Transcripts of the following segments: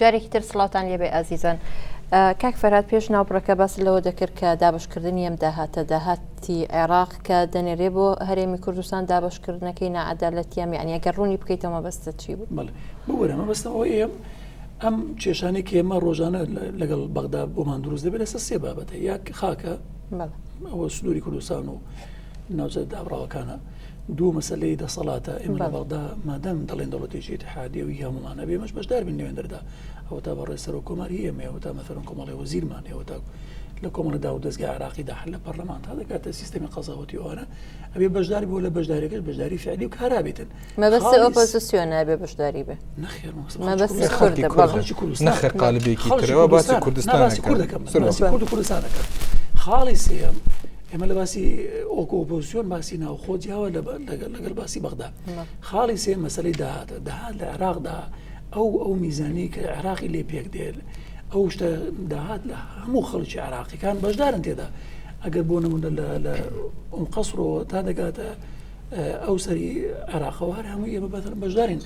جارێکی تر سڵاوتان لێبێ ئازیزان. کاک فەرهاد پێش ناوبڕەکە باست لەوە دەکرد کە دابەشکردنی ئەم داهاتە داهاتی عێراق کە دەنێرێ بۆ هەرێمی کوردستان دابەشکردنەکەی ناعەدالەتیە یعنی ئەگەر ڕوونی بکەیتەوە مەبەستت چی بوو؟ بەڵێ ببورە مەبەستم ئەوەیە ئەم کێشانەی کە ئێمە ڕۆژانە لەگەڵ بەغدا بۆمان دروست دەبێت لەسەر سێ بابەتە یاک خاکە ئەوە سنووری کوردستان و ناوچە دابڕاوەکانە دوو مەسلەی دەسەڵاتە ئێمە لە بەغدا مادەم دەڵێن دەوڵەتێکی ئیتحادی و هەمومانە بێمەش بەشدار بین لەوێندەردا ئەوە تا بەڕێز سەرۆک کۆماری ئێمە ئەوە تا مەسەلەن کۆمەڵی وەزیرمان ئەوە تا لە کۆمەڵی داو دەستگای عراقیدا هەر لە پەرلەمان تا دەکاتە سیستەمی قەزاوەتی ئەوانە ئەبێ بەشداری بۆ لە بەشداریەکەش بەشداری فعلی و کارا بێتن مەبەست ئۆپۆزیسیۆن نابێ بەشداری بێ نەخێر مەبەست کوردە بەڵێ. کوردستان نەخێر قالبێکی ترەوە باسی کوردستان باسی کورد دەکەم باسی کورد و کوردستان دەکەم خاڵی سێیەم ئێمە لە باسی ئۆکو ئۆپۆزیسیۆن باسی ناوخۆ جیاوە لەگەڵ باسی بەغدا خاڵی سێ مەسلەی داهاتە داهات لە عێراقدا ئەو ئەو میزانی کە عێراقی لێ پێک دێت ئەو شتە داهات لە هەموو خەڵکی عێراقیەکان بەشدارن تێدا ئەگەر بۆ نمونە لە ئوم قەسرەوە تا دەگاتە ئەو سەری عێراقەوە هەر هەموو ئێمە بەشدارین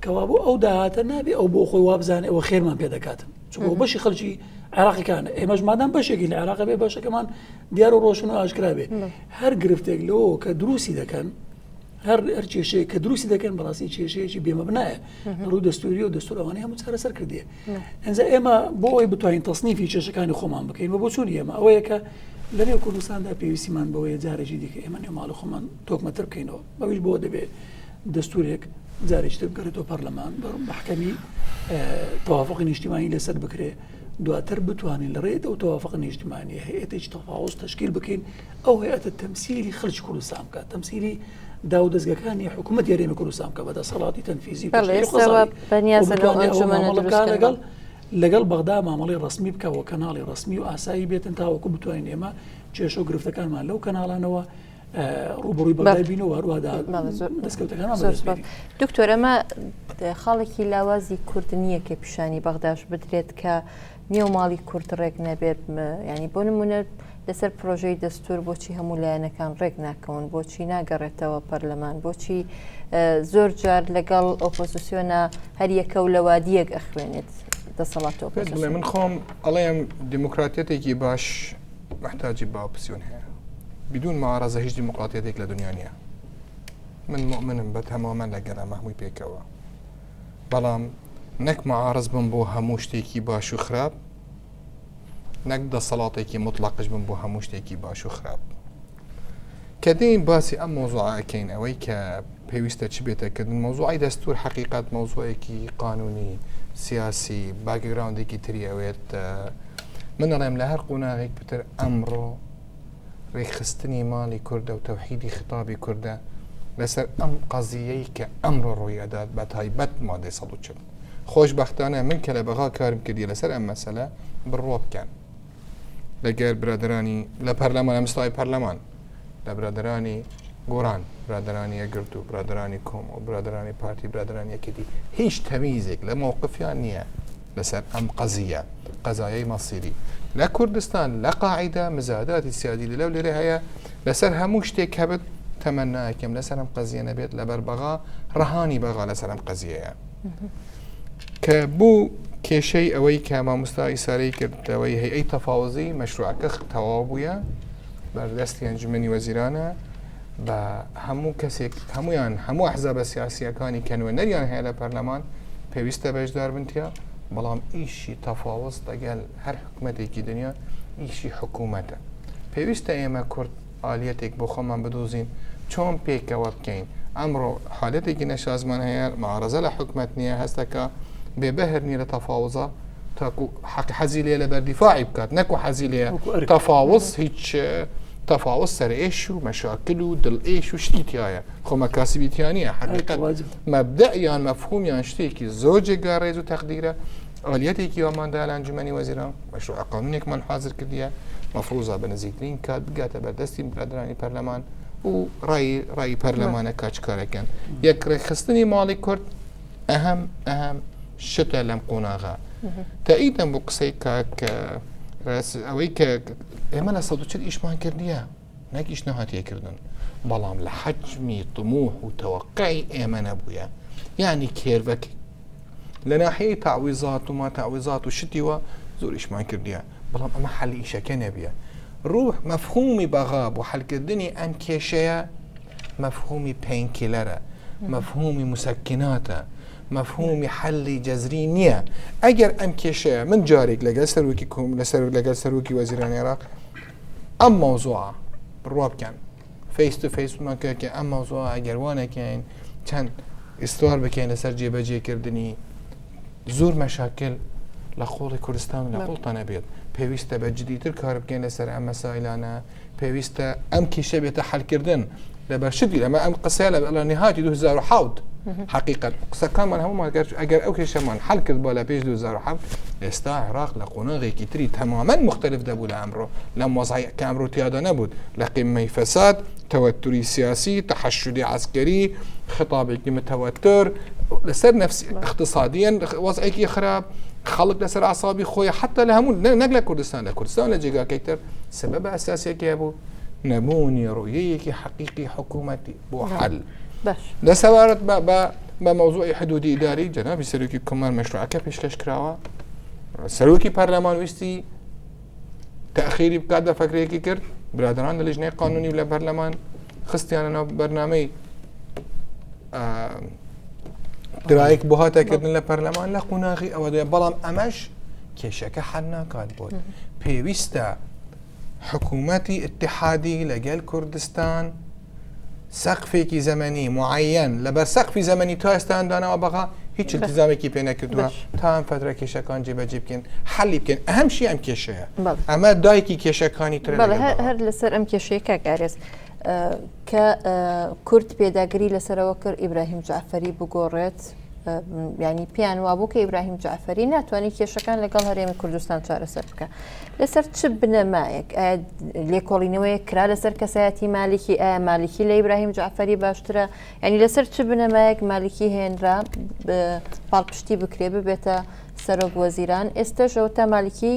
کەوابوو ئەو داهاتە نابێ ئەو بۆ خۆی وابزانێ ئەوە خێرمان پێ دەکاتن چونکە بەشی خەڵکی عێراقیەکان ئێمەش مادام بەشێکی لە عێراق بێ بەشەکەمان دیار و ڕۆشن و ئاشکرا بێ هەر گرفتێک لەوە کە دروستی دەکەن هەر هەر کێشەیە کە دروستی دەکەن بەڕاستی کێشەیەکی بێمەبنایە ڕوو دەستوری و دەستور ئەوانەی هەموو چارەسەر کردیە ئەنجا ئێمە بۆ ئەوەی بتوانین تەسنیفی کێشەکانی خۆمان بکەین بە بۆچوونی ئێمە ئەوەیە کە لەنێو کوردستاندا پێویستیمان بەوەیە جارێکی دیکە ئێمە نێو ماڵی خۆمان تۆکمەتر بکەینەوە ئەویش بۆ دەبێت دەستورێک جارێکی تر بگەڕێتەوە پەرلەمان بە مەحکەمی تەوافقی نیشتیمانی لەسەر بکرێ دواتر بتوانین لە ڕێی ئەو تەوافق نیشتیمانی هەیەتێکی تەفاوض تەشکیل بکەین ئەو هەیئەتە تەمسیلی خەڵکی کوردستان بکات تەمسیلی داو دەزگەکانی حکوومەت هەرێمی کوردستان بکە بە دەسەڵاتی تەنفیزی و بەڵێ تەشریعی و ئێستا قەزایی بەنیازە و لەو بتوانێت ئەوە ئەنجومەنە مامەڵە دروست بکات کەن لەگەڵ لەگەڵ بەغدا مامەڵەی ڕەسمی بکە و کەناڵی ڕەسمی و ئاسایی بێتن تاوەکو بتوانین ئێمە کێشە و گرفتەکانمان لەو کەناڵانەوە ڕووبەڕووی بەغدای بینەوە هەروەها دەستکەوتەکانمان بەدەست بێنین. دکتۆر ئەمە خاڵێکی لاوازی کورد نییە کە پیشانی بەغداش بدرێت کە نێو ماڵی کورد ڕێک نەبێت ینی بۆ نمونە لەسەر پرۆژەی دەستور بۆچی هەموو لایەنەکان ڕێک ناکەون بۆچی ناگەڕێتەوە پەرلەمان بۆچی زۆر جار لەگەڵ ئۆپۆزیسیۆنە هەریەکە و لە وادیەک ئەخوێنێت دەسەڵات بڵێ من خۆم ئەڵێم دیموکراتیەتێکی باش محتاجی بە ئۆپسیۆن هەیە بدون معارەزە هیچ دیموکراتیەتێک لە دنیا نییە من مؤمنم بە تەماما لەگەر ئەمە هەمووی پێکەوە بەڵام نەک معارز بم بۆ هەموو شتێکی باش و خراپ نەک دەسەڵاتێکی مطلقش بم بۆ هەموو شتێکی باش و خراپ کە دێین باسی ئەم مەوزوعە ئەکەین ئەوەی کە پێویستە چ بێتەکردن مەوزوعی دەستور حەقیقەت مەوزوعێکی قانونی سیاسی باکگراوندێکی تری ئەوێت من ئەڵێم لە هەر قۆناغێک پتر ئەمڕۆ ڕێکخستنی ماڵی کوردە و تەوحیدی خطابی کوردە لەسەر ئەم قەزیەی کە ئەمڕۆ ڕووی ئەدات بە تایبەت مادەی 140 خۆشببختانە من کە لە بەغا کارم کردی لەسەر ئەم مەسەلە بڕوا بکەن لەگەر برادەرانی لە پەرلەمان لە مستای پەرلەمان لە برادەرانی گۆران برادەرانی یەکگرتوو برادەرانی کۆمەڵ برادەرانی پارتی برادەرانی یەکێتی هیچ تەمیزێک لە مەوقفیان نییە لەسەر ئەم قەزیە قەزایەی مەسیری لە کوردستان لە قاعیدە مزاداتی سیادی لەو لێرە هەیە لەسەر هەموو شتێک هەبێت تەمەناکەم لەسەر ئەم قەزیە نەبێت لەبەر بەغا ڕەهانی بەغا لەسەر ئەم قەزیەیە کە بوو کێشەی ئەوەی کە مامۆستا ئیسارەی کرد لەوەی هەیئەی تەفاوزی مەشروعەکە تەواو بووە بەردەستی ئەنجومەنی وەزیرانە بە هەموو کەسێک هەمویان هەموو ئەحزابە سیاسیەکانی کە نوێنەریان هەیە لە پەرلەمان پێویستە بەشدار بنتیا بەڵام ئیشی تەفاوز لەگەل هەر حکومەتێکی دنیا ئیشی حکوومەتە پێویستە ئێمە کورد ئالیەتێک بۆ خۆمان بدۆزین چۆن پێکەوە بکەین ئەمڕۆ حالەتێکی نەشازمان هەیە معارەزە لە حکومەت نییە هەستەکە بێ بەهر نیە لە تەفاوزە تاکو حەق حەزی لێ لە بەردیفاعی بکات نەکو حەزی لێ تەفاوز هیچ تەفاوز سەرئێش و مەشاکل و دڵ ئێش و شتی تایە خۆ مەکاسبی تیا نییە حەقیقەت مەبدەع یان مەفهوم یان شتێکی زۆر جێگا ڕێز و تەقدیرە ئالیەتێکی وامان دا لە ئەنجومەنی وەزیران مەشروع قانونێکمان حازر کردیە مەفروزە بە نزیکترین کات بگاتە بەردەستی برادرانی پەرلەمان و ڕای ڕای پەرلەمانە کاچ کارەکەن یەک ڕێکخستنی ماڵی کورد ئەهم ئەهم شتە لەم قۆناغا تەئیدەم بۆ قسەی کاک ئەوەی کە ئێمە لە 140 ئیشمان کردیە نەک ئیش نەهاتیە کردن بەڵام لە حەجمی طموح و تەوەقعی ئێمە نەبووە یعنی کێرڤەکەی. لە ناحیەی تەعویزات و ما تەعویزات و شتی وا زۆر ئیشمان کردیە بەڵام ئەمە حەلی ئیشەکە نەبیە ڕوح مەفهومی بەغا بۆ حەلکردنی ئەم کێشەیە مەفهومی painkiller ە مەفهومی مسەکناتە مەفهومی حەلی جەزری نییە ئەگەر ئەم کێشەیە من جارێک لەگەل سەرۆکی کۆم لەسەر لەگەل سەرۆکی وەزیرانی عێراق ئەم مەوزوعە بڕوا بکەن face to face مان کرد کە ئەم مەوزوعە ئەگەر وا نەکەین چەند ئیستوار بکەین لەسەر جێبەجێکردنی زۆر مەشاکل لە قۆڵی کوردستان لە قۆڵتان نەبێت پێویستە بە جدیتر کار بکەین لەسەر ئەم مەسایلانە پێویستە ئەم کێشە بێتە حلکردن لەبەر شتی ئەمە ئەم قسەیە لە نهاتی 2007 حقیقت قسەکانمان هەمومان ئەگەر ئەو کێشەمان حل کرد بۆ لە پێش 2007 ئێستا عێراق لە قۆناغێکی تری تەماما مختلف دەبوو لە ئەمڕۆ لەم وەزعی کە ئەمڕۆ تیادا نەبوو لە قیمەی فەساد تەوەتری سیاسی تەحەشدی عسکەری خطابێکی متەوەتر لەسەر نفس اقتصاديا وەزعێکی خراپ خەڵک لەسەر ئاسابی خۆی حتا لە هەموو نەک لە کوردستان لە کوردستان لە جێگاکەی تر سەبەب ئەساسێکی هەبوو نەبوونی ڕوویەکی حەقیقی حکوومەتی بۆ حل لە سەبارەت بە بە بە مەوزوعی حدودی ئیداری جەنابی سەرۆکی کۆمار مەشروعەکە پێشکەش کراوە سەرۆکی پەرلەمان ویستی تەخیری بکات بە فەکرێکی کرد برادران لە لیژنەی قانونی و لە پەرلەمان خستیانە ناو بەرنامەی درایک بۆ هاتەکردن لە پەرلەمان لە قوناغی ئەوە دێ بەڵام ئەمەش کێشەکە حل ناکات بۆت پێویستە حکوومەتی اتحادی لەگەل کوردستان سەقفێکی زەمەنی معەن لەبەر سەقفی زەمەنی تا ئێستایان داناوە بەغا هیچ التزامێکی پێ نەکردووە تا ئەم فترە کێشەکان جێبەجێ بکەن حەلی بکەن ئەهم شی ئەم کێشەیە ئەمە دایکی کێشەکانی تر هەر لەسەر ئەم کێشەیە کاک ئارێز کە کورد پێداگری لەسەرەوە کرد ئیبراهیم جعفەری بگۆڕێت ینی پێیان وابوو کە ئیبراهیم جعفەری ناتوانێت کێشەکان لەگەڵ هەرێمی کوردستان چارەسەر بکە لەسەر چ بنەمایەک لێکۆڵینەوەیەک کرا لەسەر کەسایەتی مالیکی ئایا مالیکی لە ئیبراهیم جعفەری باشترە ینی لەسەر چ بنەمایەک مالیکی هێنرا پاڵپشتی بکرێ ببێتە سەرۆک وەزیران ئێستەشەوە تا مالیکی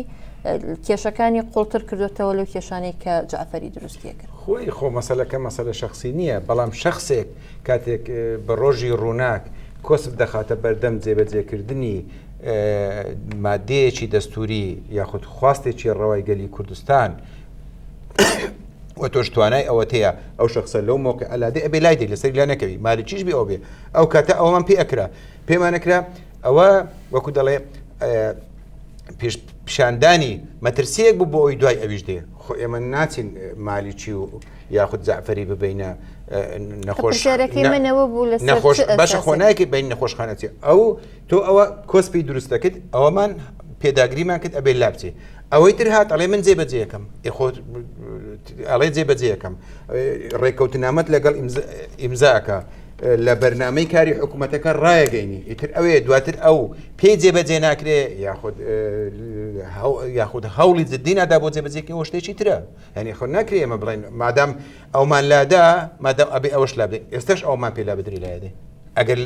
کێشەکانی قوڵتر کردوتەوە لەو کێشانەی کە جعفەری دروستیە کرد خۆی خۆ مەسەلەکە مەسەلە شخصی نییە بەڵام شخصێک کاتێک بە ڕۆژی ڕووناک کۆسپ دەخاتە بەردەم جێبەجێکردنی مادەیەکی دەستوری یاخود خواستێکی ڕەوای گەلی کوردستان و تۆش توانای ئەوەت هەیە ئەو شخصە لەو مۆقع ئەلادێ ئەبێ لای دێ لەسەر لا نەکەوی مالکیش بێ ئەو بێ ئەو کاتە ئەومان پێ ئەکرا پێمانەکرا ئەوە وەکو دەڵێ پێش پیشاندانی مەترسیەک بوو بۆ ئەوی دوای ئەویش دێ خۆ ئێمە ناچین مالیکی و یاخود جعفری ببینە نەخۆش نەخۆش باشە خۆ نایکەی بین نەخۆشخانە چی ئەو تۆ ئەوە کۆسپی دروست دەکرد ئەوەمان پێداگریمان کرد ئەبێ لا بچێ ئەوەی تر هات ئەڵێ من جێبەجێەکەم خۆ ئەڵێ جێبەجێەکەم ڕێککەوتنامەت لەگەڵ ئیمزاکە لە بەرنمەی کاری حکوومەتەکە ڕایەگەینی ئیتر ئەوێ دواتر ئەو پێی جێبەجێ ناکرێ یاخود یاخود هەوڵی جددی نادا بۆ جێبەجێکی ئەو شتێکی ترە یعنی خۆ ناکرێ ئێمە بڵێن مادام ئەومان لادا مادام ئەبێ ئەوەش لا بدەین ئێستاش ئەومان پێ لا بدری لایدەین ئەگەر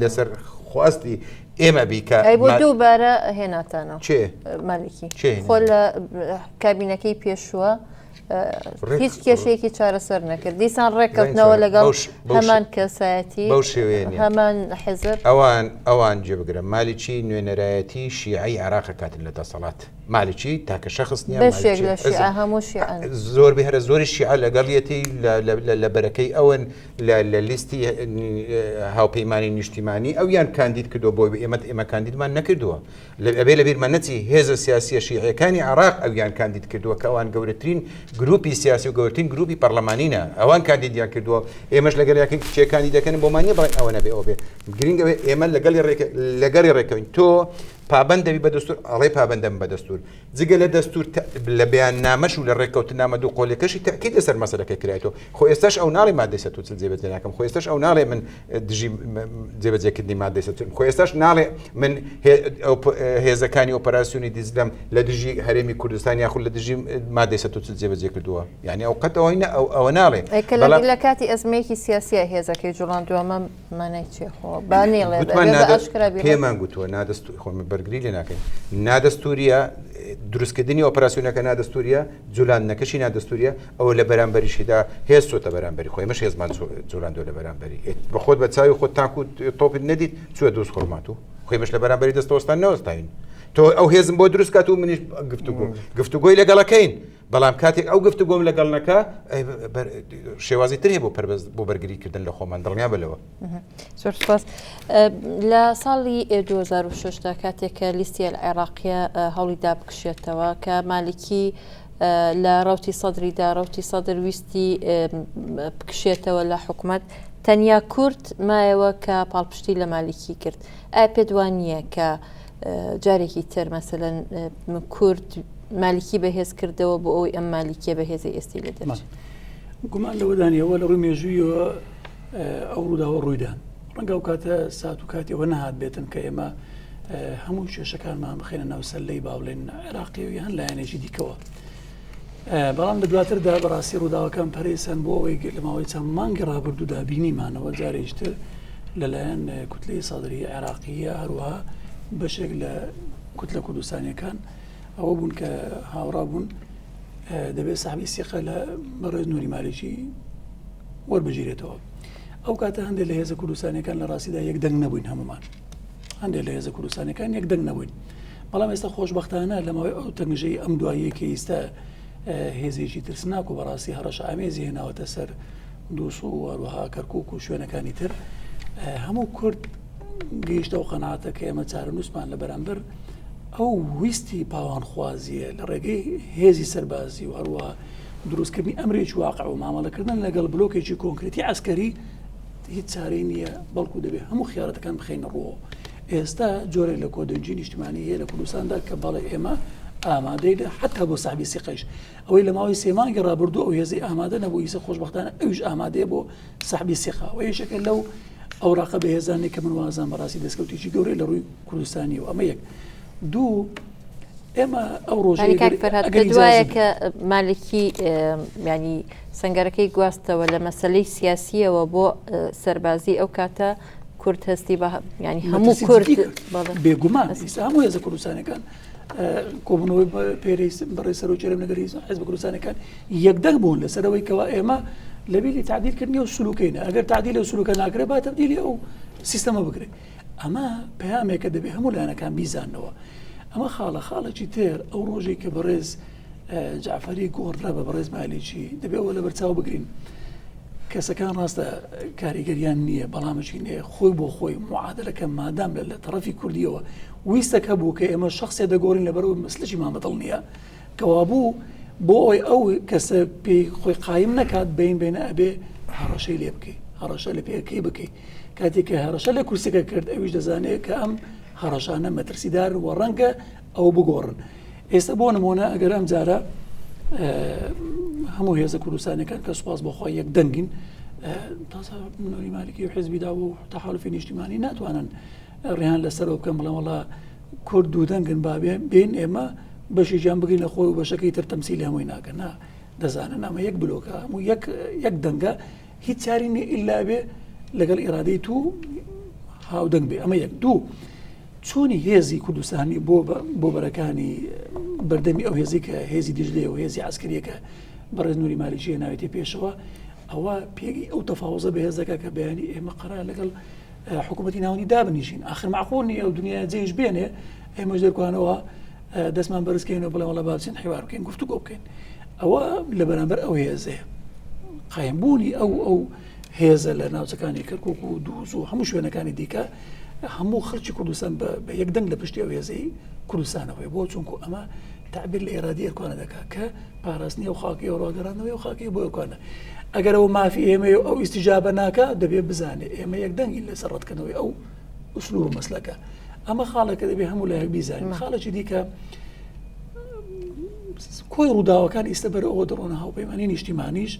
لەسەر خواستی ئێمە بیکە ئەی بۆ دووبارە هێناتانەوە چێ مالکی خۆ لە کابینەکەی پێشووە هیچ کێشەیەکی چارەسەر نەکرد دیسان ڕێککەوتنەوە لەگەڵ هەمان کەسایەتی بەو شێوەیە هەمان حزب ئەوان ئەوان جێ بگرە مالکی نوێنەرایەتی شیعی عێراق کاتن لە دەسەڵات مالکی تاکە شخص نییە بەشێک لە شیعە هەموو شیعەن زۆر بە هەرە زۆری شیعە لەگەڵیەتی لە بەرەکەی ئەون لە لیستی هاوپەیمانی نیشتیمانی ئەویان کاندید کردو بۆ ئێمە ئێمە کاندیدمان نەکردووە ئەبێ لە بیرمان نەچی هێزە سیاسیە شیعەکانی عراق ئەویان کاندید کردووە کە ئەوان گەورەترین گروپی سیاسی و گەورترین گروپی پەرلەمانینە ئەوان کاندیدیان کردووە ئێمەش لەگەڵ یاکەی کچێ کاندید دەکەن بۆمان نییە بڵێن ئەوە نەبێ ئەوە بێ گرنگ ئەوێ ئێمە لەگەڵی ڕێک لەگەڵی ڕێکەوین تۆ پابەند دەبی بە دەستور ئەڵێ پابەندەم بە دەستور جگە لە دەستور لە بەیاننامەش و لە ڕێککەوتنامە دوو قۆلیەکەشی تەئکید لەسەر مەسەلەکە کرایەوە خۆ ئێستاش ئەو ناڵێ مادەی 140 جێبەجێ ناکەم خۆ ئێستاش ئەو ناڵێ من دژی جێبەجێکردنی مادەی 140 خۆ ئێستاش ناڵێ من هێزەکانی ئۆپەراسیۆنی دیزلەم لە دژی هەرێمی کوردستان یاخود لە دژی مادەی 140 جێبەجێ کردووە یعنی ئەو قەت ئەوەی ئەوە ناڵێ لە کاتی ئەزمەیەکی سیاسیە هێزەکەی جوڵاندووە مانای چیە خۆ با نەیڵێ گوتمان بە نادە ئاشکرا بیڵێ. پێمان گوتووە نادەستور خۆ من بەرگری لێ ناکەین نادەستوریە دروستکردنی ئۆپەراسیۆنەکە نادەستوریە جولاندنەکەشی نادەستوریە ئەوە لە بەرامبەریشیدا هێز چۆتە بەرامبەری خۆی ئێمەش هێزمان جولاندوە لە بەرامبەری بە خۆت بە چاوی خۆت تاکو تۆپت نەدیت چوە دووز خۆرماتوو. خۆی مش لە بەرامبەری دەستەوەستان نەوەستاین تۆ ئەو هێزم بۆ دروست کات و منیش گفتوگۆ گفتوگۆی لەگەڵەکەین بەڵام کاتێک ئەو گفتوگۆم لەگەڵ نەکا شێوازی تر هەیە بۆ پەربەست بۆ بەرگری کردن لە خۆمان دڵنیا بە لەوە. زۆر سپاس. لە ساڵی 2006 دا کاتێک کە لیستی العێراقیە هەوڵی دا بکشێتەوە کە مالکی لە ڕەوتی سەدریدا ڕەوتی سەدر ویستی بکشێتەوە لە حکومەت تەنیا کورد مایەوە کە پاڵپشتی لە مالکی کرد ئایا پێت وان نییە کە جارێکی تر مەسەلەن کورد مالکی بەهێز کردەوە بۆ ئەوەی ئەم مالیکیە بەهێزی ئێستی لێ دەرچێت؟ گومان لەوەدا نییە لە ڕووی مێژوویەوە ئەو ڕووداوە ڕوویدا ڕەنگە ئەو کاتە سات و کاتی ئەوە نەهات بێتن کە ئێمە هەموو کێشەکانمان بخێنە ناو سەلەی با بڵێن عێراقی و یان لایەنێکی دیکەوە بەڵام لە دواتردا بەڕاستی ڕووداوەکان پەرەی سەند بۆ ئەوەی لە ماوەی چەند مانگی ڕابردوودا بینیمانەوە جارێکتر لەلایەن کوتلەی سەدری عێراقیە هەروەها بەشێک لە کوتلە کوردستانیەکان ئەوە بوون کە هاوڕا بوون دەبێت سەحبی سیقە لە بەڕێز نوری مالیکی وەربگیرێتەوە ئەو کاتە هەندێک لە هێزە کوردستانیەکان لە ڕاستیدا یەک دەنگ نەبووین هەمومان هەندێک لە هێزە کوردستانەکان یەک دەنگ نەبووین بەڵام ئێستا خۆشببختانە لە ماوەی ئەو تەنگژەی ئەم دواییە کە ئیستا هێزێکی ترسناک و بەڕاستی هەڕەشە ئامێزی هێناوەتە سەر دووس و هەروەها کەرکک و شوێنەکانی تر هەموو کورد گەیشتە ئەو قەناعەتە کە ئێمە چارەنووسمان لە بەرامبەر ئەو ویستی پاوانخوازیە لە ڕێگەی هێزی سەربازی و هەروەها دروستکردنی ئەمرێکی واقع و مامەڵەکردن لەگەڵ بلۆکێکی کۆنکرێتی عسکەری هیچ چارەی نییە بەڵکو دەبێت هەموو خیارەتەکان بخەینە ڕووەوە ئێستا جۆرێک لە کۆدەنگی نیشتمانی هەیە لە کوردستاندا کە بەڵێ ئێمە ئامادەی لە حتا بۆ سەحبی سیقەیش ئەوەی لە ماوەی سێ مانگی ڕابردوو ئەو هێزەی ئامادە نەبوو ئیسە خۆشبەختانە ئەویش ئامادەیە بۆ سەحبی سیقە و یەکێکە لەو ئەوراقە بەهێزانەی کە من وازان بەڕاستی دەستکەوتێکی گەورەی لە ڕووی کوردستانیەوە ئەمە یەک دوو ئێمە ئەو ڕۆژەی کاک فەرهاد دوایە کە مالکی ینی سنگەرەکەی گواستەوە لە مەسلەی سیاسیەوە بۆ سەربازی ئەو کاتە کورد هەستی بە ینی هەموو کورد بێگومان هەموو هێزە کوردستانەکان کۆبوونەوەی پێرەی بەڕێز سەرۆکی هەرێم لەگەڵ حیزبە کوردستانەکان یەکدەنگ بوون لەسەرەوەی کەوا ئێمە لەبیری تعدیلکردنی ئەو سلوکەینە ئەگەر تعدیل ئەو سلوکە ناکرێت با تەبدیلی ئەو سیستەمە بکرێت ئەمە پەیامێکە دەبێ هەموو لایەنەکان بیزاننەوە ئەمە خاڵە خاڵێکی تر ئەو ڕۆژێک کە بەڕێز جعفری گۆڕدرا بە بەڕێز مالیکی دەبێ ئەوە لەبەرچاو بگرین کەسەکان ڕاستە کاریگەریان نییە بەڵامشی نێ خۆی بۆ خۆی معادلەکە مادام لە لە تەڕەفی کوردیەوە ویستەک هەبوو کە ئێمە شخصێ دەگۆڕین لەبەرەوە مەسلەکی بەدڵ نییە کەوابوو بۆ ئەوەی ئەو کەسە پێی خۆی قایم نەکات بین بینە ئەبێ هەڕەشەی لێ بکەی هەڕەشە لە پێەکەی بکەی کاتێک کە هەڕەشە لە کورسەکە کرد ئەویش دەزانێت کە ئەم هەڕەشانە مەترسیدار و ڕەنگە ئەو بگۆڕن ئێستا بۆ نمونە ئەگەر ئەم جارە هەموو هێزە کوردستانەکان کە سوپاس بۆ خۆی یەک دەنگین تازە نوری مالکی و حزبی داوە و تەحالفی نیشتیمانی ناتوانن ڕیان لەسەرەوە بکەن بڵێن وڵا کورد دوو دەنگن بابێ بین ئێمە بەشێکیان بگرین لە خۆی و بەشەکەی تر تەمسیلی هەمووی ناکەن نا دەزانن ئەمە یەک بلۆکە هەموو یەک یەک دەنگە هیچ چاری نیە ئیلا بێ لەگەڵ ئیرادەی تو هاودەنگ بێ ئەمە یەک دوو چۆنی هێزی کوردستانی بۆ بۆ بەرەکانی بەردەمی ئەو هێزی کە هێزی دیجلەیە و هێزی عسکریەکە بەڕێز نوری مالیکی ناوێتی پێشەوە ئەوە پێگەی ئەو تەفاوزە بەهێز دەکات کە بەیانی ئێمە قەرار لەگەڵ حکوومەتی ناوەندی دابنیشین ئاخر معقول نییە ئەو دنیا جێش بێنێ ئێمەش دەرکوانەوە دەستمان بەرزکەین و بڵێ وەڵا با بچین حیوار بکەین گفتوگۆ بکەین ئەوە لە بەرامبەر ئەو هێزەیە قایمبوونی ئەو ئەو هێزە لە ناوچەکانی کەرکک و دووز و هەموو شوێنەکانی دیکە هەموو خەڵکی کوردستان بە یەک دەنگ لە پشتی ئەو هێزەی کوردستانەوەی بۆ چونکو ئەمە تعبیر لە ئێرادی ئەرکوانە دەکات کە پاراستنی ئەو خاکەی و ڕاگەڕاندنەوەی ئەو خاکەی بۆ ئەوکانە ئەگەر ئەو مافی ئێمەیە و ئەو ئیستیجابە ناکا دەبێ بزانێ ئێمە یەک دەنگین لەسەر ڕەتکردنەوەی ئەو ئوسلوب و مەسلەکە ئەمە خاڵێکە دەبێ هەموو لایەک بیزانین خاڵێکی دیکە کۆی ڕووداوەکان ئیستا بەرەو ئەوە دەڕۆنە هاوپەیمانی نیشتیمانیش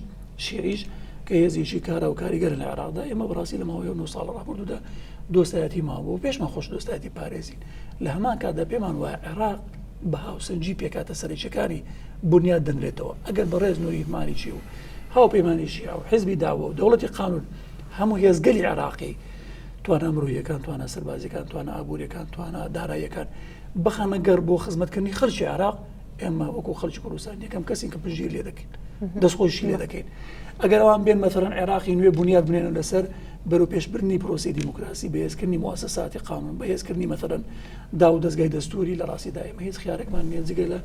شیعیش کە هێزێکی کارا و کاریگەرە لە عێراقدا ئێمە بەڕاستی لە ماوەی 9 ساڵ ڕابردوودا دۆستایەتی ماوە پێشمان خۆش دۆستایەتی پارێزین لە هەمان کاتدا پێمان وایە عێراق بە هاوسەنگی پێکهاتە سەرەکیەکانی بونیاد دەنرێتەوە، ئەگەر بەڕێز نوری مالیکی و هاوپەیمانی شیعە و حزبی داوە و دەوڵەتی قانون هەموو هێزگەلی عێراقی توانا مرۆیەکان توانا سەربازیەکان توانا ئابووریەکان توانا داراییەکان بخەنە گەڕ بۆ خزمەتکردنی خەڵکی عێراق ئێمە وەکو خەڵکی کوردستان یەکەم کەسین کە پشتگیری لێ دەکەین دەستخۆشی لێ دەکەین. ئەگەر ئەوان بێن مەسەرەن عێراقی نوێ بنیاد بنێنن لەسەر بەرەو پێشبردنی پرۆسی دیموکراسی، بەهێزکردنی موسساتی قانون، بەهێزکردنی مەسەرەن دا و دەزگای دەستوری، لە ڕاستیدا ئێمە هیچ خیارێکمان نییە جگە لە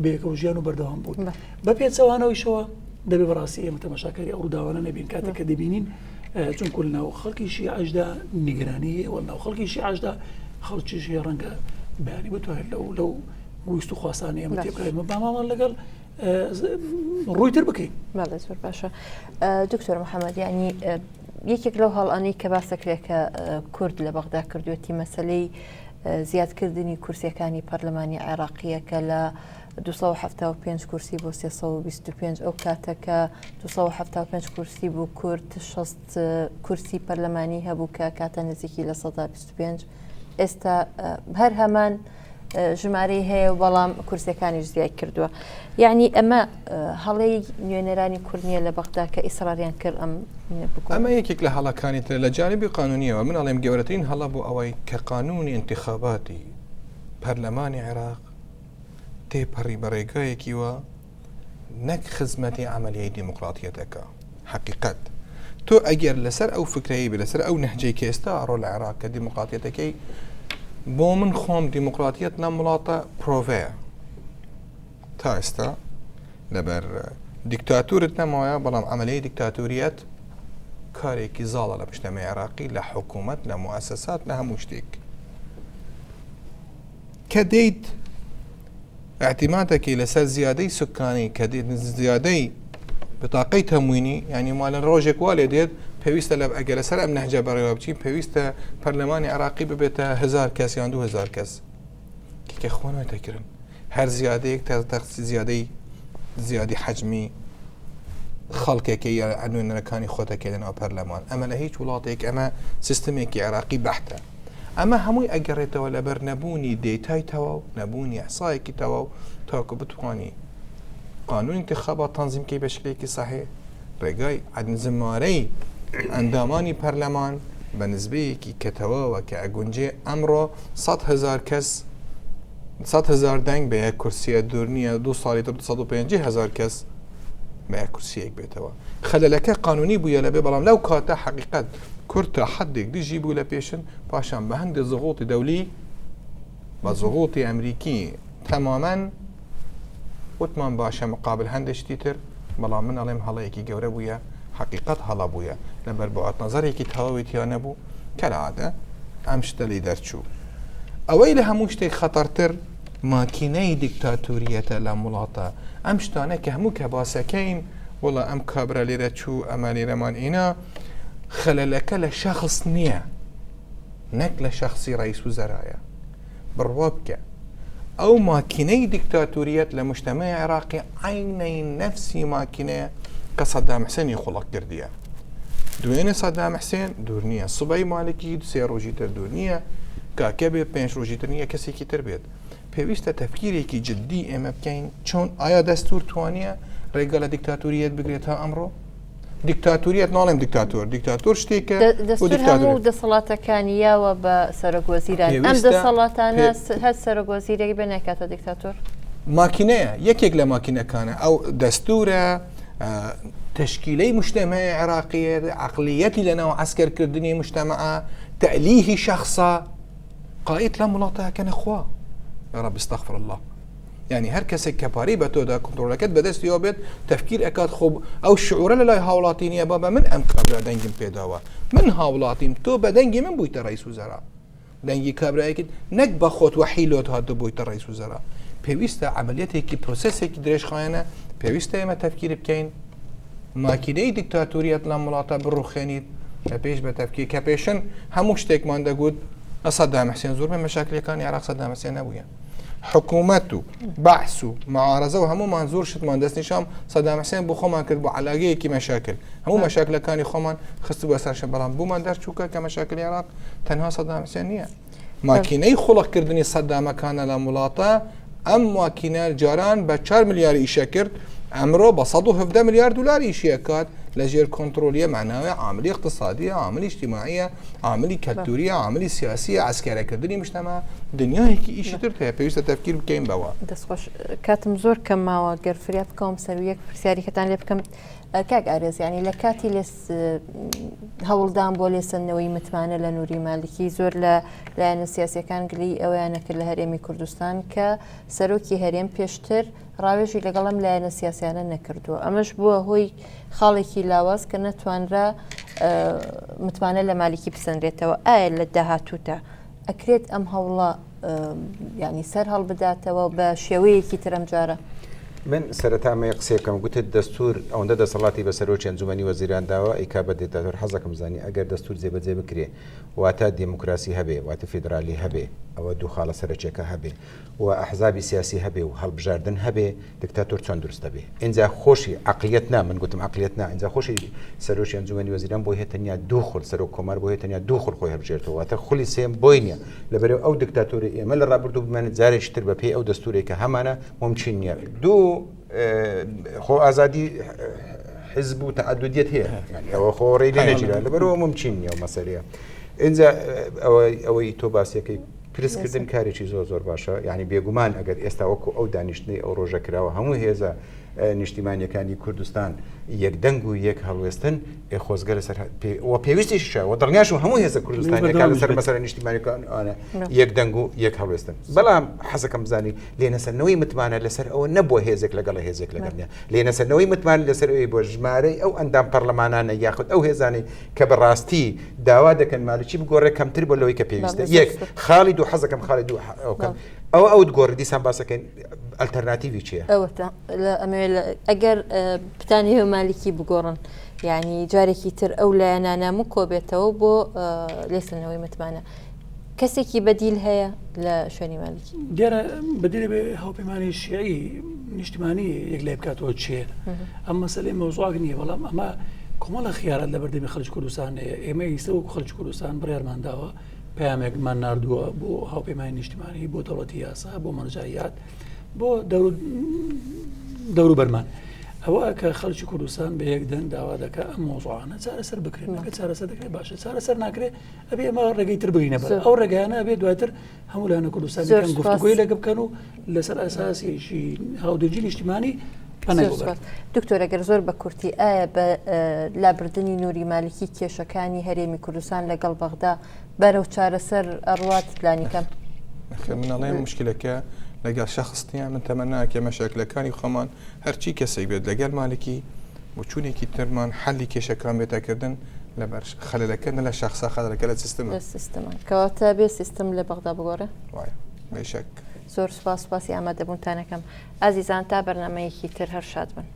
بەیەکەوە ژیان و بەردەوام بوون. بە پێچەوانەوەیشەوە دەبێ بەڕاستی ئێمە تەماشاکاری ئەو ڕووداوانە نەبین کاتێک کە دەبینین چونکو لە ناو خەڵکی شیعەشدا نیگەرانی هەیە و لە ناو خەڵکی شیعەشدا خەڵکیش هەیە ڕەنگە بەیانی بتوانێت لەو لەو ویست و خواستانەی ئێمە تێبگات. با مامەڵە لەگەڵ ڕووی تر بکەین. بەڵێ زۆر باشە دکتۆر محەممەد یعنی یەکێک لەو هەڵانەی کە باسەکرێت کە کورد لە بەغدا کردوێتی مەسلەی زیادکردنی کورسیەکانی پەرلەمانی عێراقیە کە لە 275 کورسی بۆ 325 ئەو کاتە کە 275 کورسی بوو کورد 60 کورسی پەرلەمانی هەبوو کە کاتە نزیکی لە 125 ئێستا هەر هەمان ژمارەی هەیە و بەڵام کورسەکانیش زیای کردووە یعنی ئەمە هەڵەی نوێنەرانی کورد نییە لە بەغدا کە ئیسراریان کرد ئەم ئەمە یەکێک لە هەڵەکانی ترە لە جانبی قانونیەوە من ئەڵێم گەورەترین هەڵە بۆ ئەوەی کە قانونی انتخاباتی پەرلەمانی عێراق تێپەڕی بە ڕێگایەکی وە نەک خزمەتی عملیەی دیموکراتیەت ئەکا حقیقت تۆ ئەگەر لەسەر ئەو فکرەی بێ لەسەر ئەو نەهجەی کە ئێستا ئەڕۆ لە عێراق کە دیموکراتیەتەکەی بۆ من خۆم دیموکراتیەت لەم وڵاتە پرۆڤەیە تا ئێستا لەبەر دیکتاتورت نەمایە بەڵام عملیەی دیکتاتوریەت کارێکی زاڵە لە پشتەمەی عێراقی لە حکوومەت لە موسسات لە هەموو شتێک کە دێیت اعتماد دەکەی لەسەر زیادەی سکانی کە دێت زیادەی بتاقەی تەموینی ینی مالە ڕۆژێک وا لێ دێت پێویستە لە ئەگەر لەسەر ئەم نەهجە بەڕێوە بچین پێویستە پەرلەمانی عراقی ببێتە هزار کەس یان 2000 کەس کە خۆ ناتەکردن هەر زیادەیەک تا تەخسی زیادەی زیادی حەجمی خەڵکێکی یا نوێنەرەکانی خۆتەکەی لەناو پەرلەمان ئەمە لە هیچ وڵاتێک ئەمە سیستمێکی عێراقی بەحتە ئەمە هەمووی ئەگەڕێتەوە لەبەر نەبوونی دەیتای تەواو، نەبوونی ئیحسایەکی تەواو تاکو بتوانی قانون انتخابات تەنزیم کەی بە شکلێکی سەحیح، ڕێگای ژمارەی ئەندامانی پەرلەمان بە نسبەیەکی کە تەواوە کە ئەگونجێ ئەمڕۆ 100 هەزار کەس 100 هەزار دەنگ بە یەک کورسیە دوور نییە دوو ساڵی تر 250 هەزار کەس بە یەک کورسیەک بێتەوە خەلەلەکە قانونی بووە لەبێ بەڵام لەو کاتە حەقیقەت کورد تا حەدێک دژی بوو لە پێشن، پاشان بە هەندێ زغوطی دەولی، بە زغوطی ئەمریکی تەمامەن وتمان باشە مقابل هەندێک شتی تر، بەڵام من ئەڵێم هەڵەیەکی گەورە بوویە، حەقیقەت هەڵە بوویە، لەبەر بوعد نەزەرێکی تەواوی تیا نەبوو، کەلعادە ئەم شتە لی دەرچوو. ئەوەی لە هەموو شتێک خەتەرتر ماکینەی دیکتاتۆریەتە لەم وڵاتە، ئەم شتانە کە هەموو کە باسەکەین، وەڵا ئەم کابرا لێرە چوو، ئەمە لێرەمان ئینا، خەلەلەکە لە شەخس نییە نەک لە شەخسی ڕئیس وزەرایە بڕوا بکە ئەو ماکینەی دیکتاتۆریەت لە مجتەمەی عێراقی عینەی نەفسی ماکینەیە کە سەدام حسێنی خوڵق کردیە دوێنێ سەدام حسێن دوور نییە سبەی مالکی سێ ڕۆژی تر دوور نییە کاکە بێ پێنج ڕۆژی تر نییە کەسێکی تر بێت پێویستە تەفکیرێکی جدی ئێمە بکەین چۆن ئایا دەستور توانیە ڕێگە لە دیکتاتۆریەت بگرێت تا ئەمڕۆ دیکتاتۆریەت ناڵێم دیکتاتۆر دیکتاتۆر شتێکە دەستور هەموو دەسەڵاتەکانی یاوە بە سەرۆک وەزیران ئەم دەسەڵاتانە هەر سەرۆک وەزیرێک بێ ناکاتە دیکتاتۆر ماکینەیە یەکێک لە ماکینەکانە ئەو دەستورە تشکیلەی مجتمع عراقیە عقلیەتی لەناو عسکەرکردنی مجتمع تألیهی شخصە قائد لەم وڵاتە کە نەخوا یا رب استغفر الله یعنی هەر کەسێک کە پارەی بە تۆدا کۆنترۆلەکەت بەدەستیەوە بێت تەفکیر ئەکات خۆ ئەو شعورە لە لای هاوڵاتی نییە بابا من ئەم کابرا دەنگیم پێداوە من هاوڵاتیم تۆ بە دەنگی من بوویتە ڕئیس وزەرا دەنگی کابرایەکت نەک بە خۆت وەحی لۆت هاتو بوویتە ڕئیس وزەرا پێویستە عملیەتێکی پرۆسێسێکی درێژخایەنە پێویستە ئێمە تەفکیر بکەین ماکینەی دیکتاتۆریەت لەم وڵاتە بڕوخێنیت لە پێش بە تەفکیر کە پێشن هەموو شتێکمان دەگوت سەدام حسێن زۆربەی مەشاکلەکانی عێراق سەدام حسێن نەبووە حکوومەت و بەعس و معارەزە و هەموومان زۆر شتمان دەستنیشان سەدام حسێن بۆ خۆمان کرد بۆ علاگەیەکی مەشاکل هەموو مەشاکلەکانی خۆمان خست بە سەرشە بەڵام بوومان دەرچووکە کە مەشاکلی عێراق تەنها سەدام حسێن نییە ماکینەی خوڵقکردنی سەدامەکانە لەم وڵاتە ئەم ماکینە جاران بە 4 ملیار ئیشە کرد ئەمرۆ بە 117 ملیار دلار ئیشیە کات لە ژێر کۆنترۆلیە معناوێ عاملی اقتصادیە عاملی اجتماعیە عاملی کەلتوریە عاملی سیاسیە عسکەرەکردنی مجتمع دنیایەکی ئیشی تر هەیە پێویستە تەفکیر بکەین بەوە. دەستخۆش کاتم زۆر کەم ماوە گەر فریا بکەوم سەر یەک پرسیاری کەتان لێ بکەم کاک ئارێز ینی لە کاتی لێ هەوڵدان بۆ لێسەندنەوەی متمانە لە نوری مالکی زۆر لە لایەنە سیاسەکان گلی ئەویان نەکرد لە هەرێمی کوردستان کە سەرۆکی هەرێم پێشتر ڕاوێژی لەگەڵ ئەم لایەنە سیاسیانە نەکردووە ئەمەش بووە هۆی خاڵێکی لاواز کە نەتوانرا متمانە لە مالیکی بسەنرێتەوە ئایا لە داهاتووتا ئەکرێت ئەم هەوڵە ینی سەر هەڵبداتەوە بە شێوەیەکی ترم جارە؟ من سەرەتا مەیە قسەی بکەم گوتت دەستور ئەوەندە دەسەڵاتی بە سەرۆکی ئەنجومەنی وەزیران داوە ئەیکا بە دیکتاتۆر حەزەکەم زانی ئەگەر دەستور جێبەجێ بکرێ واتە دێموکراسی هەبێ واتە فیدرالی هەبێ ئەوە دوو خاڵە سەرەکیەکە هەبێ و ئەحزابی سیاسی هەبێ و هەڵبژاردن هەبێ دکتاتۆر چۆن دروست دەبێ ئینجا خۆشی عقلیەت نا من گوتم عقلیەت نا ئینجا خۆشی سەرۆکی ئەنجومەنی وەزیران بۆی هەیە تەنیا دوو خول سەرۆک کۆمار بۆی هەیە تەنیا دوو خول خۆی هەبژێرتەوە واتە خولی سێم بۆی نییە لەبەرەوە ئەو دکتاتۆری ئێمە لە ڕابردوو بمێنێت جارێکی تر بە پێی ئەو دەستورێک کە هەمانە ممکن نییە دوو خۆ ئازادی حزب و تعددیت هەیە ئەوە خۆ ڕێی لێ نەگیرا لەبەرەوە ممکن نییە ئەو مەسەلەیە ئینجا ئەوەی تۆ باسیەکەی پرسکردن کارێکی زۆر زۆر باشە یعنی بێگومان ئەگەر ئێستا وەکو ئەو دانیشتنەی ئەو ڕۆژە کراوە هەموو هێزە نیشتیمانیەکانی کوردستان یەک دەنگ و یەک هەڵوێستن ئێ خۆزگە لەسەر و پێویستیشە و دڵنیاشم هەموو هێزە کوردستانیەکان لەسەر مەسەلە نیشتیمانیەکان ئەوانە یەک دەنگ و یەک هەڵوێستن بەڵام حەزەکەم بزانی لێنەسەرنەوەی متمانە لەسەر ئەوە نەبووە هێزێک لەگەڵ هێزێک لەگەڵ نیە لێنەسەرنەوەی متمانە لەسەر ئەوەی بۆ ژمارەی ئەو ئەندام پەرلەمانانە یاخود ئەو هێزانەی کە بەڕاستی داوا دەکەن مالکی بگۆڕێ کەمتر بۆ لەوەی کە پێویستە یەک خاڵی دوو حەزەکەم خاڵی دوو ئەوکەم ئەوە ئەوت گۆڕی دیسان باسەکەین ئەلتەرناتیوی چییە؟ ئەوەتە ئەگەر بتانەوێ مالکی بگۆڕن یعنی جارێکی تر ئەو لایەنانە مکۆبێتەوە بۆ لێسەنەوەی متمانە کەسێکی بەدیل هەیە لە شوێنی مالکی؟ دیارە بەدیل بێ هاوپەیمانی شیعی نیشتمانی یەک لای بکاتەوە چێ ئەم مەسلەی مەوزوعک نییە بەڵام ئەمە کۆمەڵە خیارات لە بەردەمی خەڵکی کوردستان هەیە ئێمە ئیستا وەکو خەڵکی کوردستان بڕیارمان داوە پەیامێکمان ناردووە بۆ هاوپەیمانی نیشتمانی بۆ دەوڵەتی یاسا بۆ مەرجعیات بۆ دەوروبەرمان ئەوە کە خەڵکی کوردستان بە یەک دەنگ داوا دەکە ئەم مۆزوعانە چارەسەر بکرێن کە چارەسەر دەکرێت باشە چارەسەر ناکرێت ئەبێ ئێمە ڕێگەی تر بگرینە بەر ئەو ڕێگایانە ئەبێ دواتر هەموو لایەنە کوردستانیەکان گفتوگۆی لەگە بکەن و لەسەر ئەساسێکی هاودەنگی نیشتیمانی پەنای بۆ بەرن. دکتۆر ئەگەر زۆر بە کورتی ئایا بە لابردنی نوری مالکی کێشەکانی هەرێمی کوردستان لەگەڵ بەغدا بەرەو چارەسەر ئەڕوات لانی کەم؟ نەخێر من ئەڵێم مشکلەکە لەگەڵ شەخس نییە من تەمەناکە مەشاکلەکانی خۆمان هەرچی کەسێک بێت لەگەل مالکی بۆچوونێکی ترمان حەلی کێشەکان بێتەکردن لەبەر خەلەلەکە نە لە شەخسە خەلەلەکە لە سیستمە. لە سیستمە کەواتە بێ سیستم لە بەغدا بگۆڕێ؟ وایە بێشک. زۆر سوپاس سوپاسی ئامادەبوونتانەکەم ئازیزان تا بەرنامەیەکی تر هەر شاد بن.